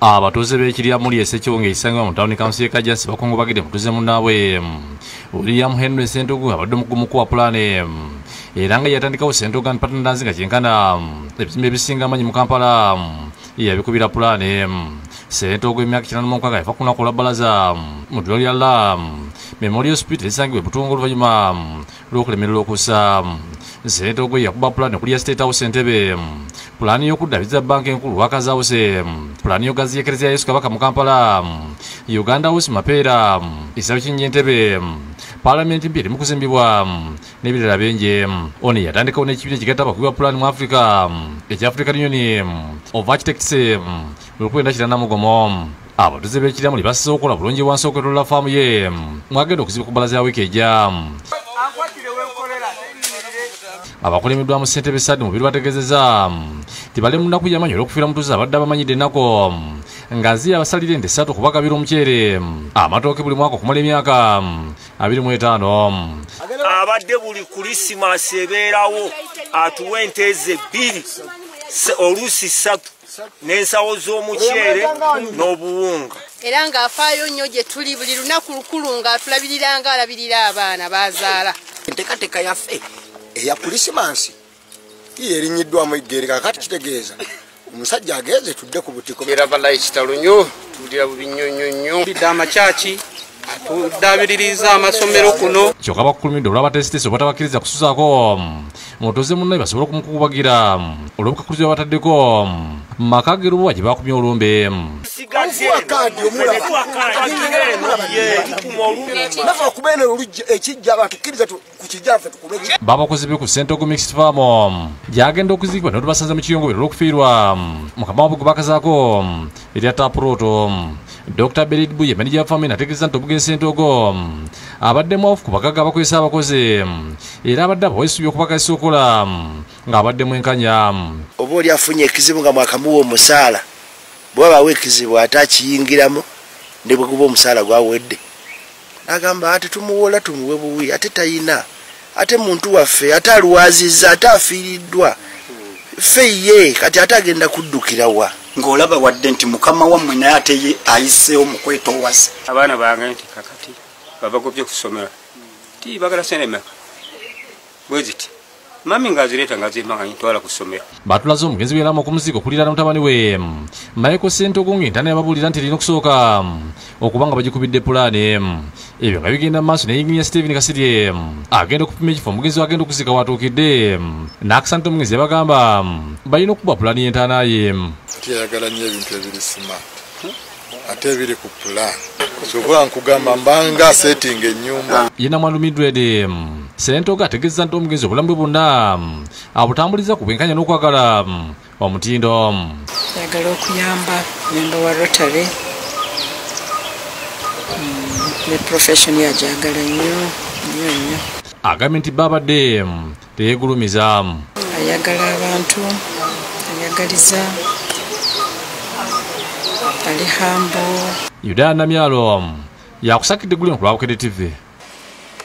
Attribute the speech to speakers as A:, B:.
A: Abatuuze b'ekirya muli Ssekiwunga ekisangibwa mu tawuni kanso y'e Kajjansi bakongobagidde mutuuze munnaabwe William Henry Ssentogo abadde omukugu wa pulaani era nga yatandikawo Ssentogo and Partners nga kyenkana ebizimbe ebisinga amaanyi mu Kampala yabikubira pulaani. Ssentogo emyaka 86 yafa ku lunaku lwa bbalaza mu ddwaliro lya Lam Memorial Hospital erisangibwa e Butungo oluvannyuma lw'okulemererwa okussa. Ssentogo yakuba pulaani okulya State House Entebbe, pulaani y'okuddaabiriza bbanka enkulu Workers House, pulaani y'okugaziya Ekereziya ya Yesu Kabaka mu Kampala, Uganda House Mapeera, ekisaawe ky'ennyonyi Entebbe, Paalamenti mpya eri mu kuzimbibwa n'ebirala bingi. Ono yatandikawo n'ekibiina ekigatta abakubi ba pulaani mu Africa ekya African Union of Architects mu 1991. Abatuuze b'ekirya muli bassiza okukola bulungi wansi okwetooloola faamu ye mwagenda okuziba ku bbalaza ya wiiki ejja. Abakulembeddwamu ssentebe Sadi Mubiru bategeezezza nti bali mu nnaku y'amaanyi olw'okufiira mutuuze abadde abamanyidde ennaku ng'aziye abasalira ente 3 okubagabira omuceere, amatooke buli mwaka okumala emyaka 25.
B: Abadde buli Kulisimaasi ebeerawo atuwa ente ze 2 oluusi 3 n'ensawo z'omuceere n'obuwunga.
C: Era ng'afaayo nnyo gye tuli buli lunaku lukulu ng'atulabirira ng'alabirira abaana b'azaala.
D: Enteekateeka yaffe eya Kulisimaasi iyo erinnyiddwamu eggere, kaakati kitegeeza omusajja agenze tudde ku butiko.
E: Era balayi kitalo nnyo, tuwulira bubi nnyo nnyo nnyo.
F: Tudde amakyaki, tuddabiririza amasomero kuno.
A: Kyokka bakukulumidde olw'abateesiteesi obutabakkiriza kusuzaako mutuuze munnaye basobole okumukubagira olw'obukakulizo bwe bataddeko mu maka g'e Lubuwa gye baakumye olumbe. Babakozi be ku Ssentogo Mixed Farm gyagenda okuziikibwa ne tubasanze mu kiyongobero olw'okufiirwa mukama waabwe gwe bakazaako erya Taproto. Dr. Berid Buye maneja wa faamu eno ategeezezza nti omugenzi Ssentogo abadde mwavu ku bagagga abakozesa abakozi era abadde abawa essuubi okubakazisa okukola ng'abadde mwenkanya.
G: Oba oli afunye ekizibu nga mwakamuwa omusaala, bw'abaawo ekizibu ate akiyingiramu ne bwe guba omusaala gwawedde n'agamba ate tumuwola tumuwe buwi, ate tayina, ate muntu waffe, ate alwazizza, ate afiiriddwa ffe ye, kati ate agenda kuddukira wa?
D: Ng'olaba wadde nti mukama wammwe naye ate ye ayiseewo mu kwetoowaza.
E: Abaana bange nti kakati babagobye ku ssomero ti bagala ssente mmeka bwe ziti, mami ng'azireeta ng'azimpa nga ntwala ku ssomero.
A: Batulaze omugenzi we yalamu okumuziika okuliraana mutabani we Michael Ssentogo ng'entaana yababuulira nti erina okusooka okuba nga bagikubidde pulaani. Ebyo nga bigenda mu maaso ne yinginiya Stephen Kasirye agenda okupima ekifo omugenzi w'agenda okuziika w'atuukidde n'akisa nti omugenzi yabagamba balina okukuba pulaani y'entaana ye.
H: Ate yayagala nnyo ebintu ebiri smart ate ebiri ku pulaani, sobola nkugamba mbanga setting ennyumba.
A: Ye Namwandu Mildred Ssentogo ategeezezza nti omugenzi obulamu bwe bwonna abutambuliza ku bwenkanya n'okwagala omutindo.
I: Ayagala okuyamba memba wa Rotary ne profession yagyagala nnyo nnyo nnyo.
A: Agambye nti babadde teyeegulumiza.
I: Ayagala abantu, ayagaliza, ali humble.
A: Yuda Namyalo yakusakidde eggulire ku lwa Bukedde TV.